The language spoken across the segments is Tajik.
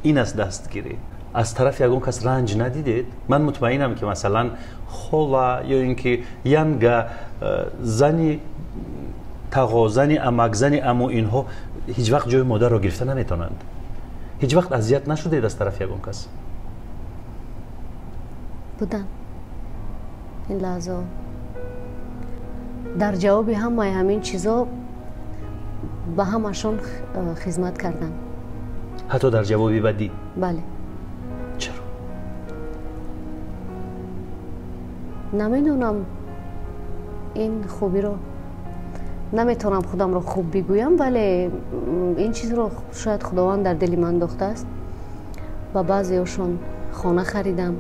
Ин аст дастгирӣ. Аз тарафи ягон кас ранҷ надидед? Ман мутмаинам, ки масалан хола ё ин ки янга, зани тағо, зани амак, зани аму, инҳо ҳеҷ вақт ҷои модарро гирифта наметавонанд. Ҳеҷ вақт азият нашудед аз тарафи ягон кас? Буданд ин лаҳзаҳо. Дар ҷавоби ҳамаи ҳамин чизо ба ҳамашон хизмат кардам. Ҳатто дар ҷавоби бадӣ? Бале. Чаро? Намедонам, ин хубиро наметавонам худамро хуб бигӯям, вале ин чизро шояд Худованд дар дили ман андохтааст. Ба баъзеҳошон хона харидам,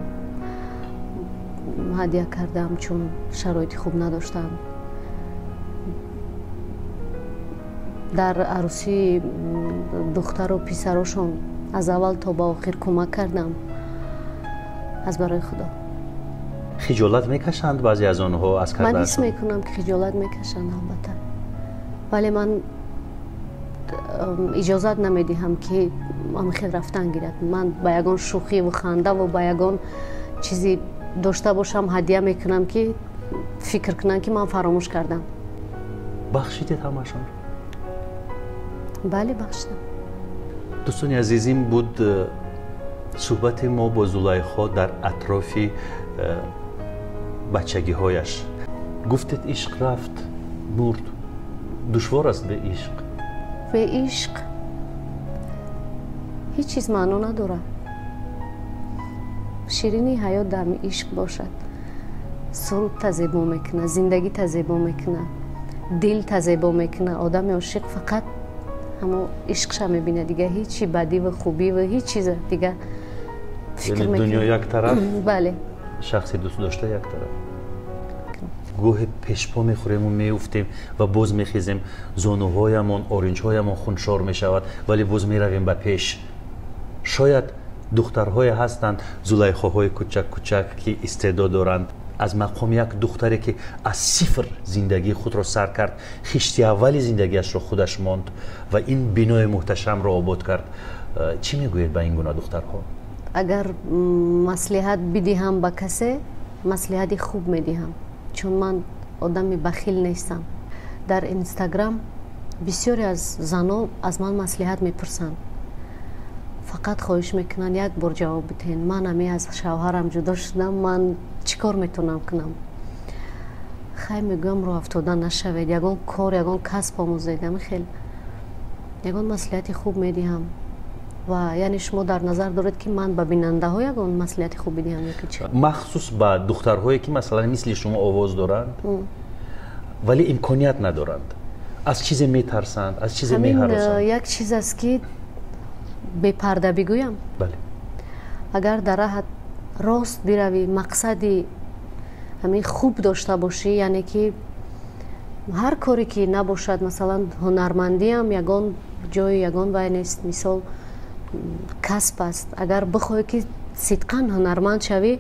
ҳадя кардам, чун шароити хуб надоштам. Дар арӯсии духтару писарошон аз аввал то ба охир кӯмак кардам. Аз барои Худо. Хиҷолат мекашанд баъзе аз онҳо аз Ман кардаашон? Ҳис мекунам, ки хиҷолат мекашанд, албатта, вале ман иҷозат намедиҳам, ки ҳамин хел рафтан гирад. Ман ба ягон шӯхиву хандаву ба ягон чизи дошта бошам ҳадя мекунам, ки фикр кунанд, ки ман фаромӯш кардам. Бахшидед ҳамашонро? Бале, бахшидам. Дӯстони азиз, ин буд суҳбати мо бо Зулайхо дар атрофи бачагиҳояш. Гуфтед, ишқ рафт, мурд. Душвор аст бе ишқ? Бе ишқ ҳеҷ чиз маъно надорад. Ширини ҳаёт дар ишқ бошад. Сурудта зебо мекунад, зиндагита зебо мекунад, дилта зебо мекунад. Одами ошиқ фақат ҳамо ишқша мебинад, дига ҳечи бадиву хубиву ҳеҷ чиза дига фикр Яъне дунё мекунад. як тараф, Бале. шахси дӯстдошта як тараф. Гоҳе пешпо мехӯрему меуфтем ва боз мехезем, зонуҳоямон, оринҷҳоямон хуншор мешавад, вале боз меравем ба пеш. Шояд духтарҳое ҳастанд, Зулайхоҳои кучак кучак, ки истеъдод доранд. Аз мақоми як духтаре, ки аз сифр зиндагии худро сар кард, хишти аввали зиндагиашро худаш монд ва ин бинои муҳташамро обод кард, чӣ мегӯед ба ин гуна духтарҳо? Агар маслиҳат бидиҳам ба касе, маслиҳати хуб медиҳам, чун ман одами бахил нестам. Дар Инстаграм бисёре аз зано аз ман маслиҳат мепурсанд, фақат хоҳиш мекунанд, як бор ҷавоб бидиҳен: ман ами аз шавҳарам ҷудо шудам, ман чӣ кор метавонам кунам? Хай, мегӯям, роҳафтода нашавед, ягон кор, ягон касб омӯзед. Ами хел ягон маслиҳати хуб медиҳам. Ва яъне шумо дар назар доред, ки ман ба бинандаҳо ягон маслиҳати хуб бидиҳам ё ки чӣ? Махсус ба духтарҳое, ки масалан мисли шумо овоз доранд, вале имконият надоранд, аз чизе метарсанд, аз чизе Ҳамин меҳаросанд. Як чиз аст, ки бепарда бигӯям. Бале. Агар дар раҳат рост биравӣ, мақсади ҳамин хуб дошта бошӣ, яъне ки ҳар коре ки набошад, масалан ҳунармандиам ягон ҷои ягон вай нест, мисол касб аст. Агар бихоҳӣ, ки сидқан ҳунарманд шавӣ,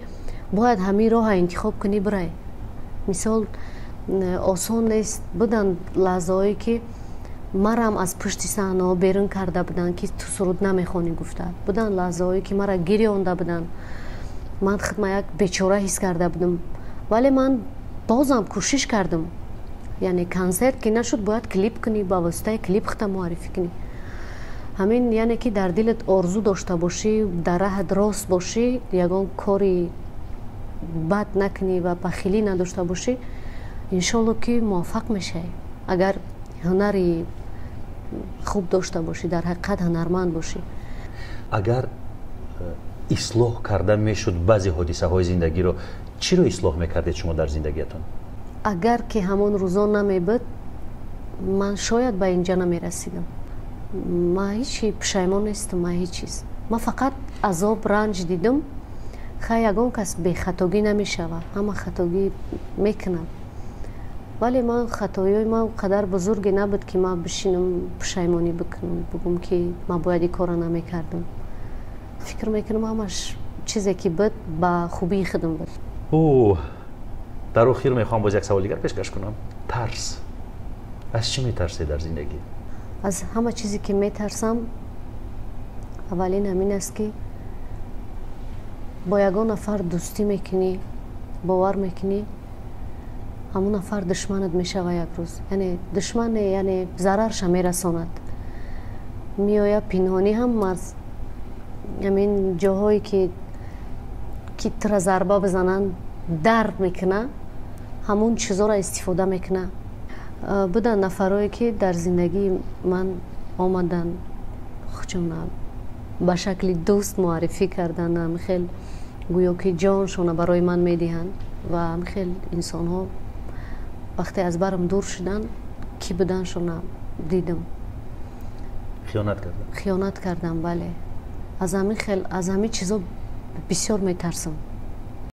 бояд ҳамин роҳа интихоб кунӣ, бирай. Мисол, осон нест. Буданд лаҳзаҳое, ки марам аз пушти саҳнаҳо берун карда буданд, ки ту суруд намехонӣ гуфта. Буданд лаҳзаҳое, ки мара гирёнда буданд. Ман худма як бечора ҳис карда будам, вале ман бозам кӯшиш кардам. Яъне консерт ки нашуд, бояд клип кунӣ, ба воситаи клип худта муаррифӣ кунӣ. Ҳамин, яъне ки дар дилат орзу дошта бошӣ, дар раҳат рост бошӣ, ягон кори бад накунӣ ва бахилӣ надошта бошӣ, иншолло, ки муваффақ мешавӣ. Агар ҳунари хуб дошта бошӣ, дар ҳақиқат ҳунарманд бошӣ. Агар ислоҳ карда мешуд баъзе ҳодисаҳои зиндагиро, чиро ислоҳ мекардед шумо дар зиндагиятон? Агар ки ҳамон рӯзо намебуд, ман шояд ба инҷа намерасидам. Ман ҳечи пушаймон нестам, ман ҳеҷ чиз. Ман фақат азоб, ранҷ дидам. Хай, ягон кас бехатогӣ намешавад, ҳама хатогӣ мекунад. Вале ман хатоиҳои ман қадар бузурге набуд, ки ман бишинам, пушаймонӣ бикунам, бугум, ки ман бояд ин корро намекардам. Фикр мекунам, ҳамаш чизе ки буд, ба хубии худам буд. О, дар охир мехоҳам боз як савол дигар пешкаш кунам. Тарс, аз чӣ метарсед дар зиндагӣ? Аз ҳама чизе ки метарсам, аввалин ҳамин аст, ки бо ягон нафар дӯстӣ мекунӣ, бовар мекунӣ, ҳамон нафар душманат мешава як рӯз. Яъне душмане, яъне зарарша мерасонад. Меоя пинҳонӣ ҳам аз ҳамин ҷоҳое, ки тура зарба бизананд, дард мекуна, ҳамон чизоро истифода мекуна. Буданд нафарое, ки дар зиндагии ман омаданд, худшона ба шакли дӯст муаррифӣ карданд, ҳамихел гӯё ки ҷоншона барои ман медиҳанд, ва ҳамихел инсонҳо вақте аз барам дур шуданд, кӣ буданшона дидам. Хиёнат кардам? Хиёнат кардам, бале. Аз ҳамин хел, аз ҳамин чизо бисёр метарсам.